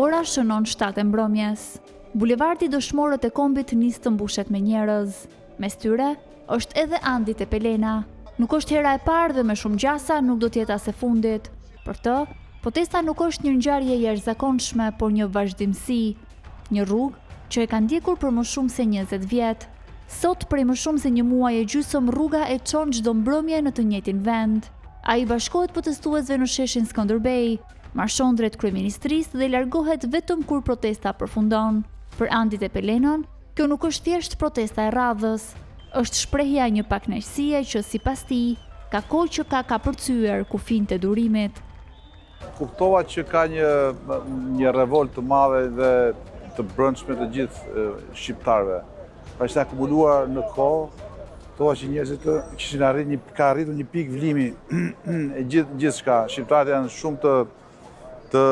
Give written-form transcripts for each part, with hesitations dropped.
Ora shënon 7 e mbrëmjes. Bulevardi Dëshmorët e Kombit nis të mbushet me njerëz. Mes tyre është edhe Andi Tepelena. Nuk është hera e parë dhe me shumë gjasa nuk do të jetë as e fundit. Për të, protesta nuk është një ngjarje e jashtëzakonshme, por një vazhdimësi. Një rrugë që e ka ndjekur për më shumë se 20 vjet. Sot prej më shumë se një muaj e gjysmë rruga e çon çdo mbrëmje në të njëjtin vend. Ai i bashkohet protestuesve në sheshin Skënderbej, marshon drejt kryeministrisë dhe largohet vetëm kur protesta përfundon. Për Andi Tepelenën, kjo nuk është thjesht protesta e radhës. Është shprehja e një pakënaqësie që, sipas tij, ka kohë që ka kapërcyer kufinjtë e durimit. Kuptova që ka një një revoltë të madhe dhe të brendshme të gjithë shqiptarëve. Pra ishte akumuluar në kohë, kuptova që njerëzit kishin arrit një ka arritur një pikë vlimi e gjithë gjithçka. Shqiptarët janë shumë të të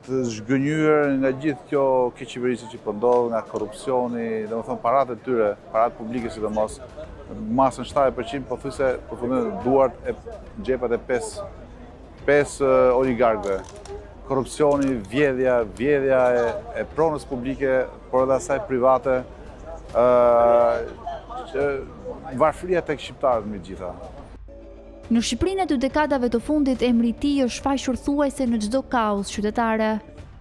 të zhgënjyer nga gjithë kjo keqqeverisje që po ndodh, nga korrupsioni, domethënë paratë e tyre, paratë publike sidomos, masën 70% pothuajse përfundojnë në duart e xhepat e 5 5 oligarkëve. Korrupsioni, vjedhja, vjedhja e, e pronës publike, por edhe asaj private, ë që varfëria tek shqiptarët mbi të gjitha. Në Shqipërinë e dy dekadave të fundit emri i tij është shfaqur thuajse në çdo kauzë qytetare,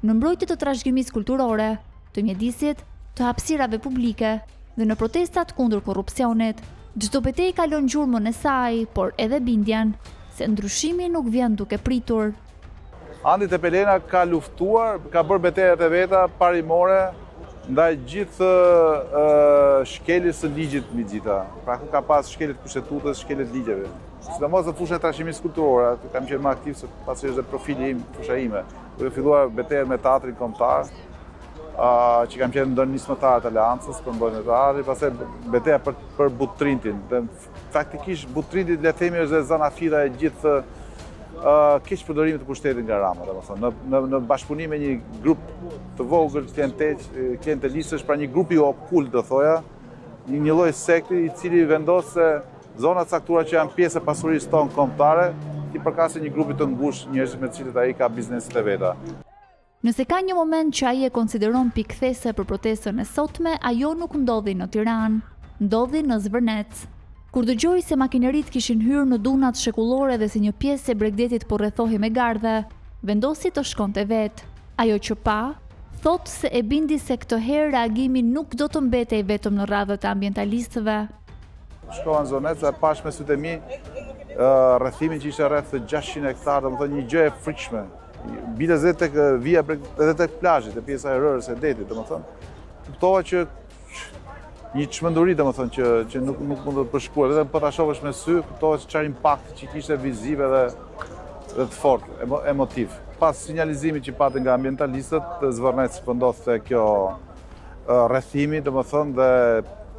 në mbrojtje të trashëgimisë kulturore, të mjedisit, të hapësirave publike dhe në protestat kundër korrupsionit. Çdo betejë ka lënë gjurmën e saj, por edhe bindjen se ndryshimi nuk vjen duke pritur. Andi Tepelena ka luftuar, ka bërë betejat e veta parimore ndaj gjithë shkeljes së ligjit mbi të gjitha. Pra ku ka pas shkelje të kushtetutës, shkelje të ligjeve. Sidomos në fushën e trashëgimisë kulturore, aty kam qenë më aktiv se pasi është dhe profili im, fusha ime. Duke filluar betejën me teatrin kombëtar, që kam qenë ndër nismëtarët e Aleancës për mbrojtjen e teatrit, pastaj beteja për për Butrintin. Dhe Faktikisht Butrinti le të themi është dhe zanafilla e gjithë keqpërdorimit të pushtetit nga Rama, domethënë në në në bashkëpunim me një grup të vogël klientelistësh, pra një grupi okult do thoja, një një lloj sekti i cili vendos se zona të caktuara që janë pjesë e pasurisë tonë kombëtare, t'i përkasin një grupi të ngushtë njerëzish me të cilët ai ka bizneset e veta. Nëse ka një moment që ai e konsideron pikë kthese për protestën e sotme, ajo nuk ndodhi në Tiranë. Ndodhi në Zvërnec. Kur dëgjoi se makineritë kishin hyrë në dunat shekullore dhe se një pjesë e bregdetit po rrethohej me gardhe, vendosi të shkonte vetë. Ajo që pa, thotë se e bindi se këtë herë reagimi nuk do të mbetej vetëm në radhët e ambientalistëve. Shkova në Zvërnec dhe pashë me sytë e mi rrethimin që ishte rreth 600 hektarë, domethënë një gjë e frikshme. Biles edhe tek vija edhe tek plazhi, te pjesa e rërës e detit, domethënë. Kuptova që një çmenduri domethënë që që nuk nuk mund të përshkruhet, vetëm po ta shohësh me sy, kuptohet se çfarë impakti që kishte viziv edhe dhe të fortë, emo, emotiv. Pas sinjalizimit që patën nga ambientalistët, të Zvërnec po ndodhte kjo rrethimi, domethënë dhe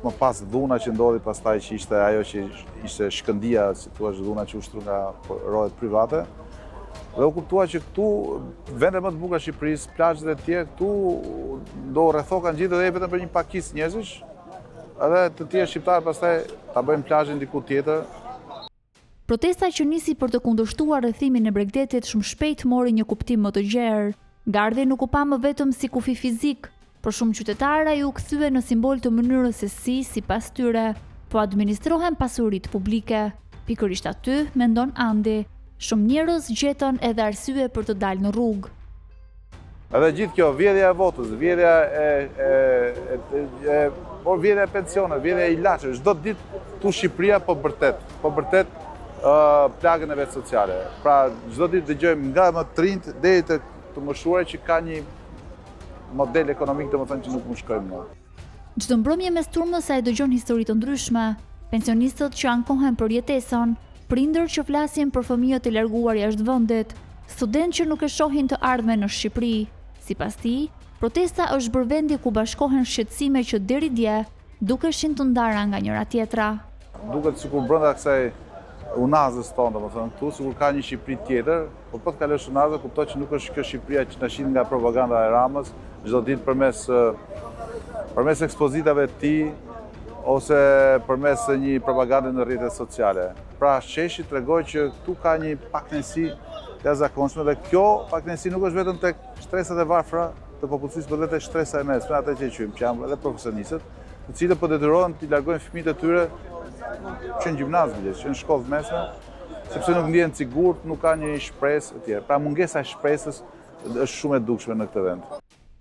më pas dhuna që ndodhi pastaj që ishte ajo që ishte shkëndija, si thua, dhuna që u ushtru nga rojet private. Dhe u kuptua që këtu vendet më të bukura të Shqipërisë, plazhet e tjera, këtu do rrethokan gjithë dhe vetëm për një pakicë njerëzish, edhe të tjerë shqiptarë pastaj ta bëjnë plazhin diku tjetër. Protesta që nisi për të kundërshtuar rrethimin e bregdetit shumë shpejt mori një kuptim më të gjerë. Gardhi nuk u pa më vetëm si kufi fizik, Për shumë qytetarë ai u kthye në simbol të mënyrës se si, sipas tyre, po administrohen pasuritë publike. Pikërisht aty, mendon Andi, shumë njerëz gjetën edhe arsye për të dalë në rrugë. Edhe gjithë kjo vjedhja e votës, vjedhja e e e, e por vjedhja e pensioneve, vjedhja e ilaçeve, çdo ditë këtu Shqipëria po bërtet, po bërtet uh, plagën e vet sociale. Pra çdo ditë dëgjojmë nga më të rinjtë deri te të moshuarit që ka një model ekonomik domethënë që nuk mund shkojmë më. Çdo mbrëmje mes turmës ai dëgjon histori të ndryshme, pensionistët që ankohen për jetesën, prindër që flasin për fëmijët e larguar jashtë vendit, studentë që nuk e shohin të ardhmen në Shqipëri. Sipas tij, protesta është bërë vendi ku bashkohen shqetësime që deri dje dukeshin të ndara nga njëra-tjetra. Duket sikur brenda kësaj unazës tonë, domethënë këtu, sikur ka një Shqipëri tjetër, por po të kalosh unazën, kupton që nuk është kjo Shqipëria që na shitet nga propaganda e Ramës, çdo ditë përmes përmes ekspozitave të tij ose përmes një propagande në rrjetet sociale. Pra sheshi tregoi që këtu ka një pakënaqësi. të jashtëzakonshme dhe kjo pakënaqësi nuk është vetëm tek shtresat e varfra të popullsisë, por edhe tek shtresa e mesme, atë që e quajmë, që janë edhe profesionistët, të cilët po detyrohen t'i largojnë fëmijët e tyre që në gjimnaz bile, që në shkollë të mesme, sepse nuk ndihen të sigurt, nuk ka një shpresë etj. Pra mungesa e shpresës është shumë e dukshme në këtë vend.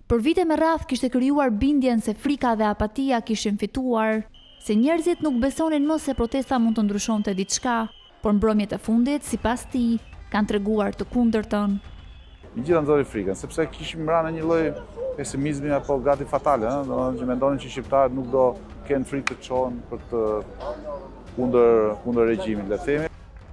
Për vite me radhë kishte krijuar bindjen se frika dhe apatia kishin fituar, se njerëzit nuk besonin më se protesta mund të ndryshonte diçka, por mbrëmjet e fundit, sipas tij, kanë treguar të kundërtën. Mbi të gjitha nxori frikën, sepse kishim ra në një lloj pesimizmi apo gati fatale, ëh, domethënë që mendonin që shqiptarët nuk do kenë frikë të çohen për të kundër kundër regjimit, le të themi.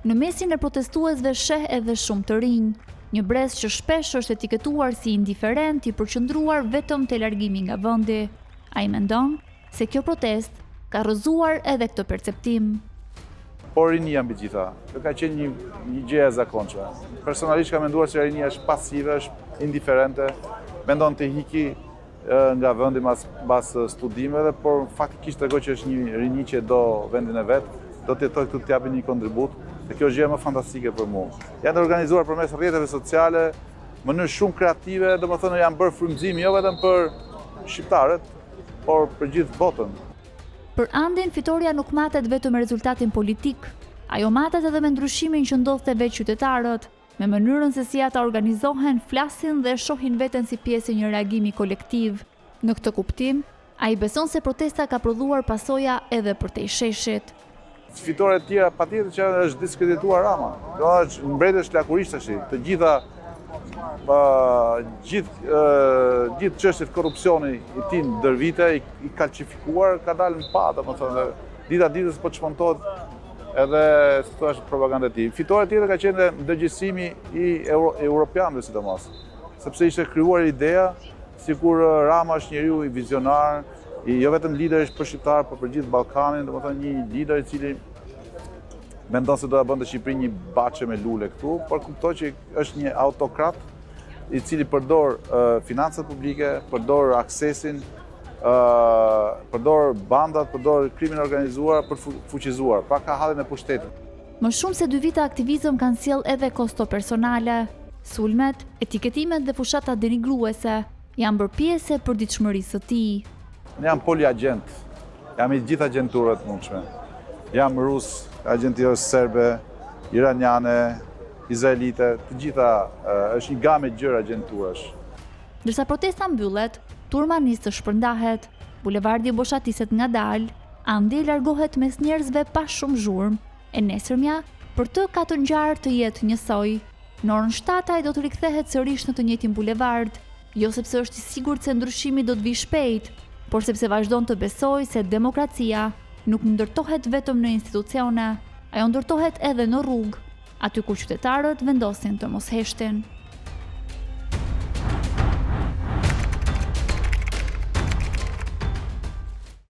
Në mesin e protestuesve sheh edhe shumë të rinj, një brez që shpesh është etiketuar si indiferent, i përqendruar vetëm te largimi nga vendi. Ai mendon se kjo protestë ka rrëzuar edhe këtë perceptim. Por rinia mbi të gjitha, kjo ka qenë një një gjë e jashtëzakonshme. Personalisht kam menduar se rinia është pasive, është indiferente, mendon të iki nga vendi mas mbas studimeve, por faktikisht tregoi që është një rini që e do vendin e vet, do të jetojë këtu të japë një kontribut, dhe kjo është gjëja më fantastike për mua. Janë të organizuar përmes rrjeteve sociale, në mënyrë shumë kreative, domethënë janë bërë frymëzim jo vetëm për shqiptarët, por për gjithë botën. Për Andin, fitorja nuk matet vetëm me rezultatin politik, ajo matet edhe me ndryshimin që ndodh te vetë qytetarët, me mënyrën se si ata organizohen, flasin dhe shohin veten si pjesë e një reagimi kolektiv. Në këtë kuptim, ai beson se protesta ka prodhuar pasoja edhe përtej sheshit. Fitore të tjera, patjetër që është diskredituar Rama. Do është mbreti është lakuriq tash. Të gjitha gjithë gjithë çështjet korrupsioni i tij ndër vite i, i kalçifikuar ka dalë në pah, domethënë dita ditës po çmontohet edhe si thua propaganda e tij. Fitore tjetër ka qenë dhe ndërgjegjësimi i euro, europianëve sidomos, sepse ishte krijuar ideja sikur Rama është njeriu i vizionar, i jo vetëm lider është për shqiptarë, por për gjithë Ballkanin, domethënë një lider i cili mendon se do ta bënte Shqipërinë një bahçe me lule këtu, por kuptoi që është një autokrat i cili përdor financat publike, përdor aksesin, përdor bandat, përdor krimin e organizuar për të fuqizuar, pra ka hallin e pushtetit. Më shumë se dy vite aktivizëm kanë sjellë edhe kosto personale. Sulmet, etiketimet dhe fushatat denigruese janë bërë pjesë e përditshmërisë së tij. Unë jam poliagjent, jam i gjitha agjenturat të mundshme. Jam rus, agjenturë serbe, iraniane, izraelite, të gjitha, është një gamë e gjerë agjenturash. Ndërsa protesta mbyllet, turma nis të shpërndahet. Bulevardi boshatiset ngadalë. Andi largohet mes njerëzve pa shumë zhurmë. E nesërmja, për të ka të ngjarë të jetë njësoj. Në orën 7 ai do të rikthehet sërish në të njëjtin bulevard, jo sepse është i sigurt se ndryshimi do të vijë shpejt, por sepse vazhdon të besojë se demokracia nuk ndërtohet vetëm në institucione, ajo ndërtohet edhe në rrugë, aty ku qytetarët vendosin të mos heshtin.